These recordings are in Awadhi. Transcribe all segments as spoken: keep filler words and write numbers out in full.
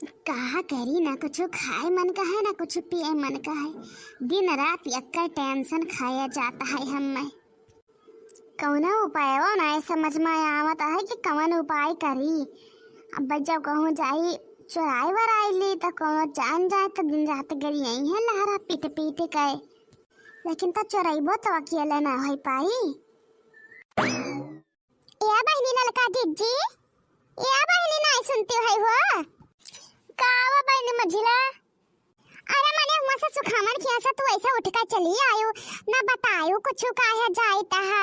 का करी, ना कुछ खाए मन का है, ना कुछ पिए मन का है। दिन रात यक्का tension खाया जाता है हम्मे। कौनो उपायो ना समझ में आवत है कि कौन उपाय करी। अब जब कहूँ जाई चोराई वराई ली तो कौनो जान जाए तो दिन रात गरी यही है लहरा पीट पीट के। लेकिन तो चोरैबो तो अकेले ना हो पाई। ए बहिनी ललका जिज्जी, ए बहिनी, नाई सुनती है हो? का बा बहिनी मझिला? अरे मने हुआ से सुखावन किया से तू ऐसे उठ के चली आयु, ना बतायु कुछ काहे जाइत है।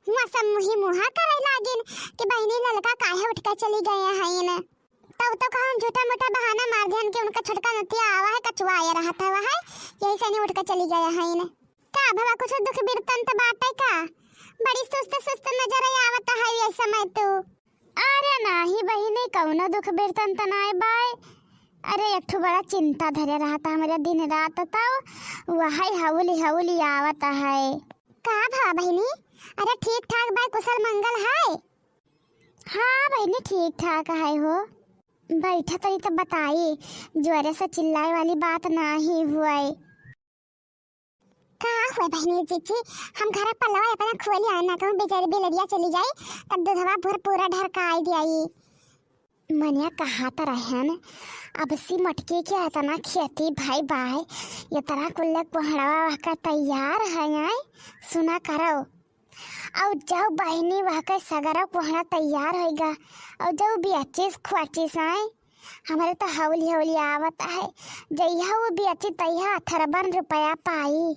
हुआ से मुही मुहा करे लागिन कि बहिनी ललका काहे उठ के चली गए हैं। तब तो कहूँ झूठा मूठा बहाना मार दिहन कि उनका छोटका नतिया आवा है, कचुआ आया रहत है वह, यही से नहीं उठ के चली गया है इन्हें। का भवा कुछ दुख बिरतन त बाटे का? बड़ी सुस्त सुस्त नजर आवत है ये समय तू। अरे नाही बहिनी, कौनो दुख बिरतन त नाय बाय। अरे एक ठो बड़ा चिंता धरे रहता हमरे दिन रात, तब वही हौली हौली आवत है। का भवा बहिनी? अरे ठीक ठाक बाय, कुशल मंगल है? हाँ बहिनी, ठीक ठाक है हो। बैठा तरी तो बताई, जोरे से चिल्लाए वाली बात ना ही हुए। का हुए बहिनी जिज्जी, हम घर पल्लवा अपना खोली आए ना कहूँ बेचारी बिलरिया चली जाई, तब दूधवा भर पूरा ढरकाई दियाई। मनिया कहा त रहन, अब सी मटकी के इतना खेती भाई बाय, इतना कुल्ले कोहड़वा वह का तैयार है, आए सुना करो। अउ जउ बहिनी वहके सगरो कोहड़ा तैयार होइगा, अउ जउ बियाचिस खुआचिस आए, हमरे त हौली हौली आवत है, जइहा वो बियाची तइहा अथरबन रुपया पाई।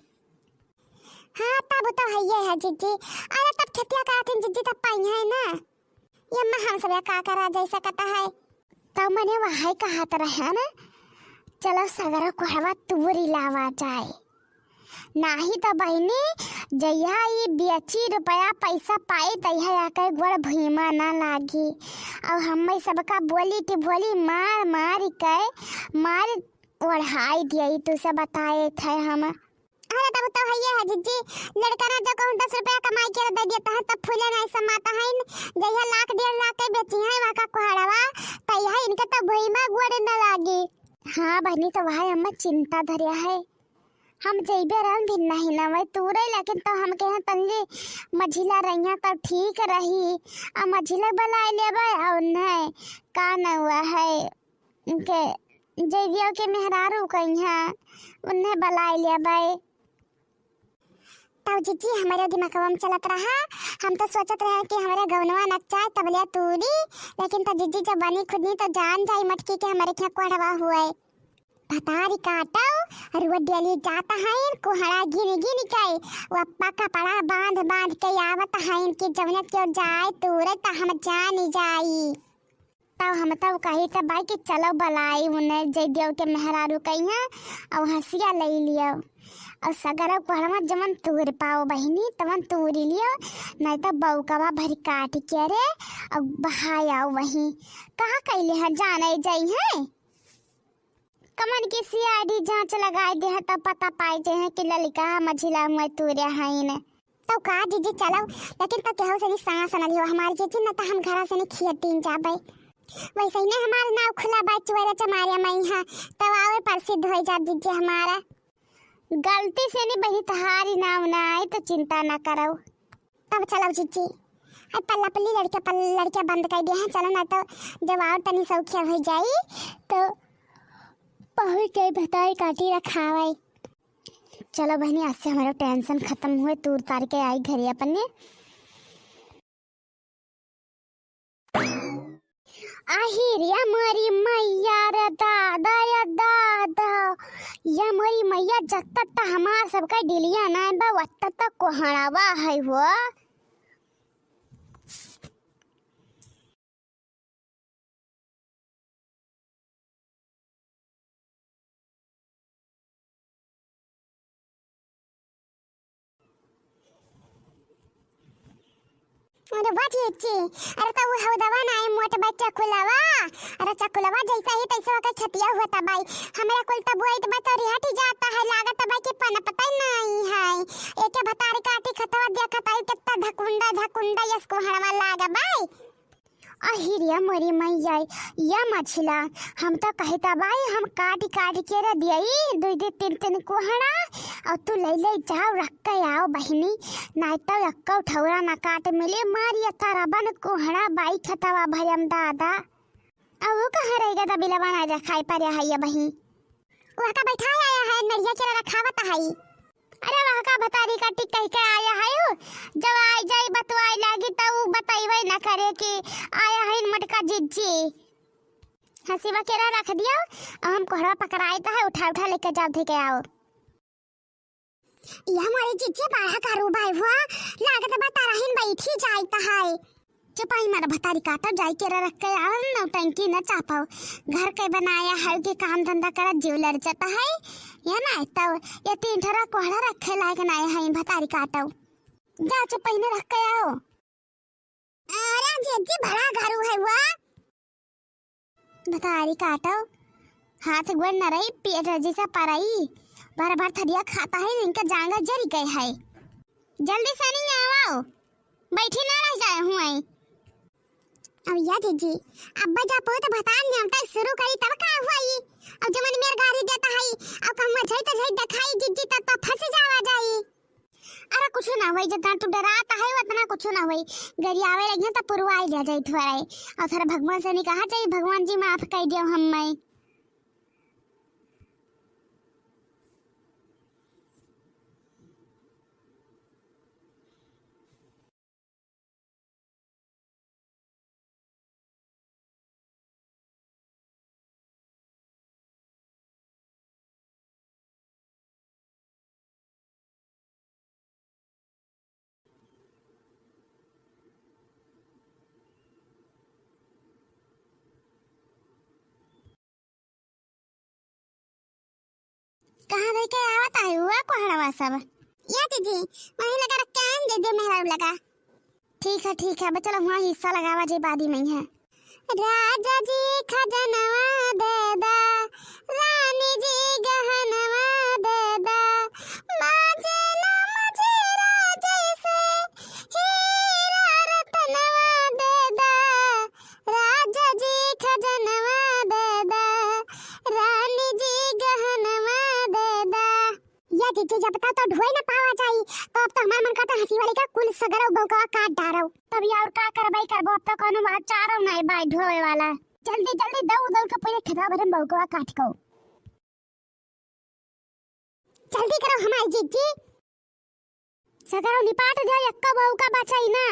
हाँ, तब तो हइये है जिज्जी। अरे तब खेतिया करत हन जिज्जी, तब पाई है ना। ये अम्मा हम सब का करा जैसा कता है। तब मने वहाई कहत रहे ना, चलो सगरो कोहड़वा तूरी लावा जाए। नाही त बहिनी, जइहा ई बेची रुपया पैसा पाई, तइहा आके गोड़ भुइमा ना लागी। अउ हम्मे सबका बोली टिभोली मार मार के मार ओढ़ाई दिया, ई तू से बताए थे हम। अरे तब तो हइये है जिज्जी, लड़का ना जो कहूँ दस रुपया कमाई के दे दिया तहन तब फूले नहीं समाता है। जइहा लाख डेढ़ लाख के बेची है वहाँ का कोहड़वा, तइहा इनके तो भुइमा गोड़ न लागी। हाँ बहिनी, तो वह अम्मा चिंता धरिया है। हम जइबे रहन भी नहीं ना वही तूरे, लेकिन तो हम कहे तंजी मझिला रहिया तब ठीक रही। आ मझिला बुलाए लेबे और नहीं का न हुआ है इनके जइदियो के मेहरारू कहिया उन्हें बुलाए लेबे। तब जिज्जी हमारे दिमागवा में चलत रहा, हम तो सोचत रहे कि हमारे गौनवा नचाए तबलिया तूरी, लेकिन तो जिज्जी जब बनी खुदनी तो जान जाई मटकी के हमारे क्या कोहड़वा हुए। भतारी काटो, रुआ डेली जात हइन, कोहड़ा गिन गिन के, वप्पा कपड़ा बांध बांध के आवत हइन कि जौने केहू जाए तूरे त हम जानी जाई। तब हम तब कही त बाई कि चलो बलाई उन्हें जय देव के मेहरारू कहिया, अउ हंसिया ले लियो, अउ सगरो कोहड़वा जमन तूर पाओ बहिनी, तमन तूरी लियो, नहीं त बौकवा भरी काट के रे, अउ बहाया वही। कहा कैले हैं जाने जाई हैं? कमन की सीआईडी जांच लगाए दे है, तब पता पाए जे है कि ललिका मझिला मुए तूरे हईन। तो का जीजी चलो, लेकिन तो केहू से भी सांस न लियो हमार जीजी, न तो हम घरा से नहीं खियतीन जाबे। वैसे ही नहीं हमार नाव खुला बा चुएरा चमारिया मई है, तब आवे प्रसिद्ध हो जा जीजी हमारा। गलती से नहीं बहिनी तहारी नाव ना आए तो चिंता ना करो। तब चलो जीजी, आई पल्ला पल्ली लड़के पल-, लड़के बंद कर दिए हैं, चलो ना तो जब और तनी सौखिया हो जाई तो पहुँच के भताई काटी रखावे। चलो बहिनी, आज से हमारा टेंशन खत्म हुए, तूर तार के आई घरे अपने। आही रे मोरी मैया रे दादा रे दादा, या मोरी मैया जत्ता त हमार सबका डिलिया नाय बा, वत्ता त कोहड़ावा है हो। अरे वाह जीजी, अरे तो वो हौदवा ना है मोट बा चकुलवा, अरे चकुलवा जैसा ही तैसे ओकर छतिया हुआ था बाई, हमरा कुल तब वो इतबा तो रिहट ही जाता है, लागत बाई कि पनपता ही नहीं है, एके भतारी काटी खतवा दिया खताई कितना धकुंडा धकुंडा यस कोहड़वा लागा बाई। अहिरिया मोरी मैया, या मछिला, हम तो कहित बाई हम काटि काटि के रख दियाई दुइ दुइ तीन तीन कोहड़ा, अउ तू लइ लइ जाव रख के आव बहिनी, नाहीं तो एक्को ठौरा ना काट मिले, मारिया तारा बन कोहड़ा बाई खतवा भयम दादा। अउ उ कहाँ रहि गदा बिलवा ना जा खाइ परे है या बही। वहका बैठाए आया है, नरिया केरा रखावत है। अरे वहका भतारी काटी कहि के आया है उ, जब आइ जाई बतवाइ लागी त उ बतइबे न करे कि आया है मोटका जिज्जी। हँसिवा केरा रख दियो, अउ हम कोहड़ा पकराइत है, उठा उठा लेके जाव धइ के आव। या मोरी जिज्जी बड़ा करू बाई हुआ, लागत बा ताराहिन बैठी जाइत है। चुपाई मार भतारी काटो, जाई केरा रख के आव, नौटंकी न चापो। घर के बनाया है कि काम धंधा करत जीव लड़ जाता है, या नाहीं तो ये तीन ठरा कोहड़ा रखे लायक नाहीं है भतारी काटो। जा चुपाई में रख के आव। अरे जिज्जी बड़ा घरू है हुआ। भतारी काटो, हाथ गोड़ न रही, पेट रजी से परई, भर भर थरिया खाता है, इनका जांगर जरी गए है। जल्दी से नहीं आवो, बैठी ना रह जाए हुए। अब या जिज्जी, अब्बा जा पोत भतार नेवता शुरू करी तब का हुआ ई? अब जमन मेर गारी देता है, अब कहूँ झई त झई देखाई जिज्जी, तब तो फंस जावा जाई। अरे कुछ ना होई, जितना तू डरात है उतना कुछ ना होई। गरियावे लगिहैं त पुरवाई ले जाई थोड़ा। अउ थोड़ा भगवान से नहीं कहा चाहिए, भगवान जी माफ कर दियो हम्मे। कहाँ धइ के आवत है हुआ कोहड़वा सब? या जिज्जी, वहीं लगा रख के आएन, दे दे मेहरारू लगा। ठीक है, ठीक है, बचल हुआ हिस्सा लगावा जे बादी में है। राजा जी खजनवा दे दा, रानी जी गहनवा दे दा, माजे ना मजेरा जैसे हीरा रतनवा दे दा। राजा जी खजनवा दे दा, रानी जी गहनवा दे दा। या जिज्जी, जब तक तो ढोए न पावा जाई, तो अब तो हमार मन करता हँसी वाली का कुल सगरो बौकवा काट डारो। तब ये और का करबई करबो, अब तो कोनो बात चारो नाहीं बाई ढोए वाला। जल्दी जल्दी दौड़ दौड़ के पूरे खेतवा भरे में बौकवा काट को। जल्दी करो हमारी जिज्जी। सगरो निपाट दिया, एक्को बौका बचाई ना।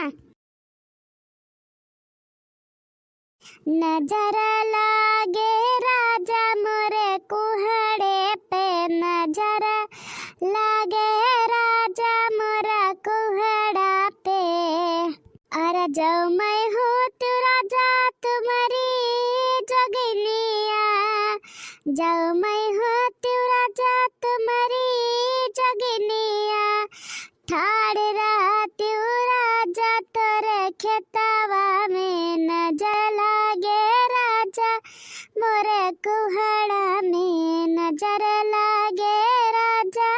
नजर लागे राजा मोरे कुहड़े पे, नजर लागे राजा मोरा कुहड़ा पे। अरे जाओ मैं हूँ तू राजा तुम्हारी जोगिनिया, जाओ मैं हूँ तू राजा तुम्हारी जोगिनिया। ठाड़ रहत्यू राजा तोरे खेतवा में, नजर लागे राजा मोरे कुहड़ा में, नजर लागे राजा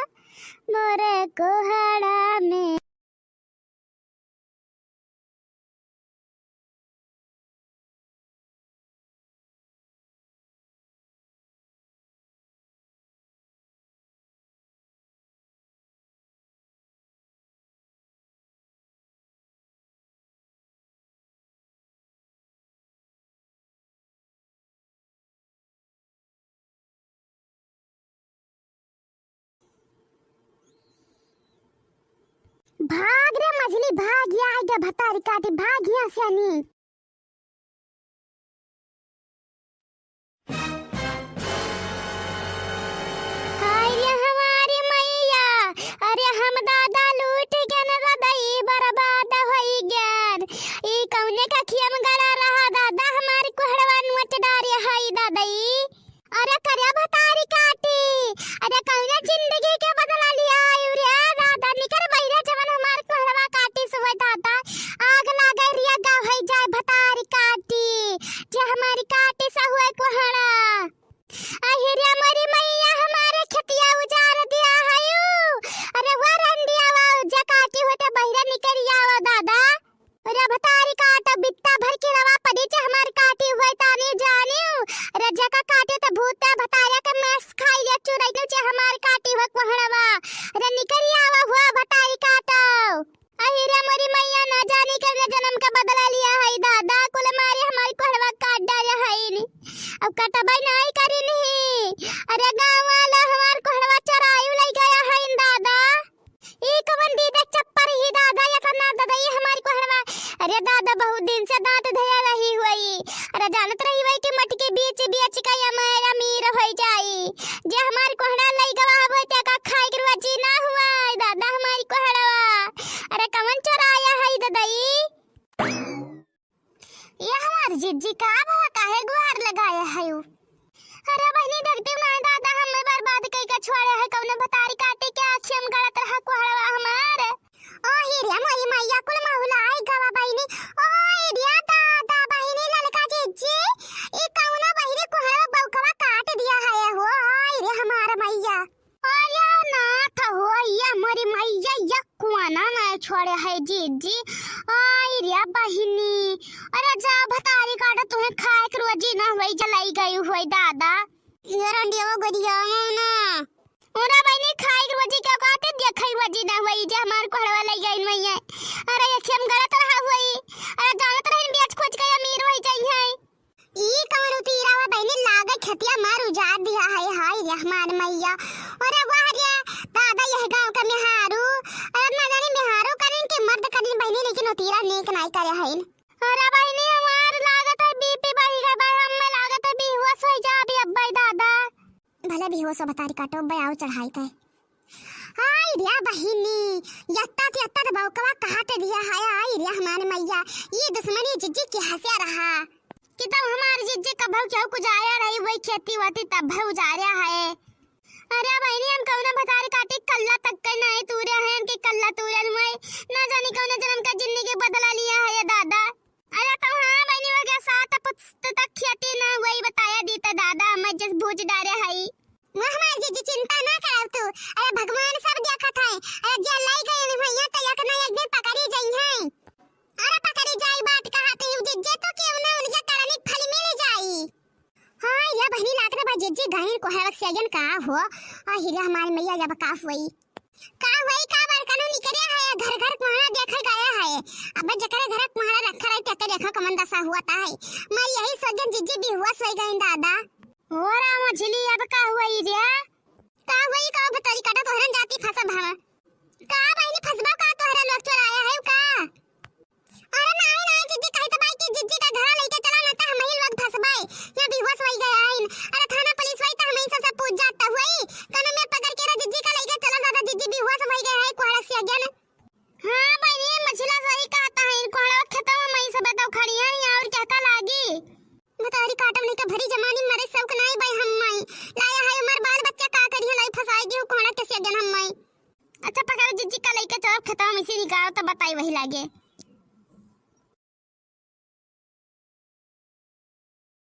मोरे कुहड़ा में। भाग रे मझली, भाग, या आइगा भतारी काटी, भाग यहाँ से अनी। हाय रे हमारी मैया, अरे हम दादा लूट गन दादा, ई बर्बाद होई गन। ई कौने का खियम गड़ा रहा दादा, हमार कोहड़वा नोट डारे हई दादा ई। अरे करिया भतारी काटी, अरे कौने जिंदगी के बदला लिया आयु रे दादा, निकर बहिरे जवन हमार कोहड़वा काटी सुबह दादा, आग लागे रिया गाँव हई जाए। काटे त भूता भतारा के मांस खाई ले चुरैलो जे हमार काटी हो कोहड़वा। अरे निकरी आवा हुआ भतारी काटो। अहि रे मोरी मैया, ना जानी कवने जनम का बदला लिया है दादा, कुल मारे हमार कोहड़वा काट डाले है नी। अब कटबै नाई करी नी। अरे गाँव वाला हमार कोहड़वा चराई लई गया है दादा। ई कवन दीदा चप्पर ही दादा, या तो ना दादा, ई हमारी कोहड़वा। अरे दादा, बहुत दिन से दांत धया रही हुई। अरे जानत रही हुई कि मटकी बेच बेच के या मैं अमीर होई जाई। जे हमारी कोहड़ा लई गवा हुई, ते का खाए के रोजी ना हुआ दादा, हमारी कोहड़वा। अरे कवन चोराया है दादा ई? ये हमार जिज्जी का भवा काहे गुहार लगाया है उ? अरे बहिनी, देखती ना दादा, हमें बर्बाद कई के छोड़े है, कौनो भतारी काटी के आँखी में गड़त रहा कोहड़वा हमार। ओ हिरिया मोरी मैया, कुल महुला आई गवा बहिनी। ओ हिरिया दादा बहिनी, ललका जिज्जी, ई कौनो बहिनी कोहड़वा बौकवा काट दिया है हो। ओ हिरिया हमार मैया। अरे नाथ हो, या मोरी मैया, या कुआना ना छोड़े है जिज्जी। आई रे बहिनी, अरे जा भतारी काटा, तुहे खाए के रोजी ना हुई, जलाई गई हुई दादा। ये रंडिया वो गरिया ना। ओरा बहिनी, खाए के रोजी क्या कहते, देखई रोजी ना हुई, जे हमार कोहड़वा लई गई मैया। अरे ये खेम गलत रहा हुई। अरे जानत रही बेच खोज के अमीर होई जाई है। ई कवन उतीरा हुआ बहिनी, लागे खेतिया मार उजाड़ दिया है, हाय रे हमार मैया। अरे वाह रे दादा, यह गाँव का मेहारू, अरे ना जाने मेहारू करिन के मर्द करिन बहिनी, लेकिन उतीरा नीक नाई करे है। अरे बहिनी, हमार लागत है बीपी बढ़ी गई भाई, हमें लागत है बेहोश होई जाबी अब्बे दादा। भले बेहोश हो भतारी काटो, अब्बे आओ चढ़ाई के। आई रे बहिनी, यत्ता ते यत्ता ते बौकवा काट दिया है, आई रे हमार मैया, ये दुश्मनी जिज्जी के हंसिया रहा। कि तब हमार जिज्जी कभौ केहू कुजाया रही, वही खेती होती तब भौ उजार्या है। अरे बहिनी, हम कौनो भतारी काटी कल्ला तक के नहीं तूरे हैं, कि कल्ला तूरन हुए, ना जानी कौनो जन्म का जिंदगी बदला लिया है ये दादा। अरे तो हाँ बहिनी, वो के सात पुस्त तक खेती ना हुई, बताया दी तो दादा, मैं जस भूज डारे हई। वो हमार जिज्जी चिंता ना करब तू, अरे भगवान सब देखत है, अरे जे लाई गए भैया तो एक ना एक दिन पकड़ी जाई है। अरे पकड़ी जाई बात कहा ती जिज्जी, तो क्यों ना उनके करनी फल मिल जाई। हाँ या बहिनी, लागत बा जिज्जी गायन कोहरवा से अयन का हो। आ हिरे हमार मैया, अब का होई? का होई का, बड़कनो निकरे है, घर घर कोहरा देखे गए है। अब जकरे घर कोहरा रखा रही, तेके देखो कमन दशा हुआ ता है। मैं यही सोचन जिज्जी बेहोश होई गई दादा। हो राम झिली, अब का होई रे? का होई का, भतारी काटा तोहरन जाती फंसब हम। का बहिनी फंसबा का, तोहरा लोग चोराया है का? अरे नाई, नाई, जिज्जी कही तो बाई कि जिज्जी का घरा लइके चला, ना तो हमही लोग फंसबै। यहाँ बेहोश होई गया आइन। अरे थाना पुलिस होई तो हमही सब, सब पूछ जात हुई। कनो में पकड़ के रे जिज्जी का लइके चला, दादा जिज्जी बेहोश होई गया है, कोहरा से अज्ञान। हाँ बहिनी, मझिला सही कहता है, इन कोहरा खेतवा में ही सब तो खड़ी है, और क्या का लागी? भतारी काटब नहीं तो भरी जमानी मरे शौक नाई बाई हम माई। लाया है हमार बाल बच्चा का करियो, लाई फंसाई दियो कोहरा के से अज्ञान हम माई। अच्छा पकड़ जिज्जी का लइके चलो खेतवा में से निकालो तो बताई वही लागे।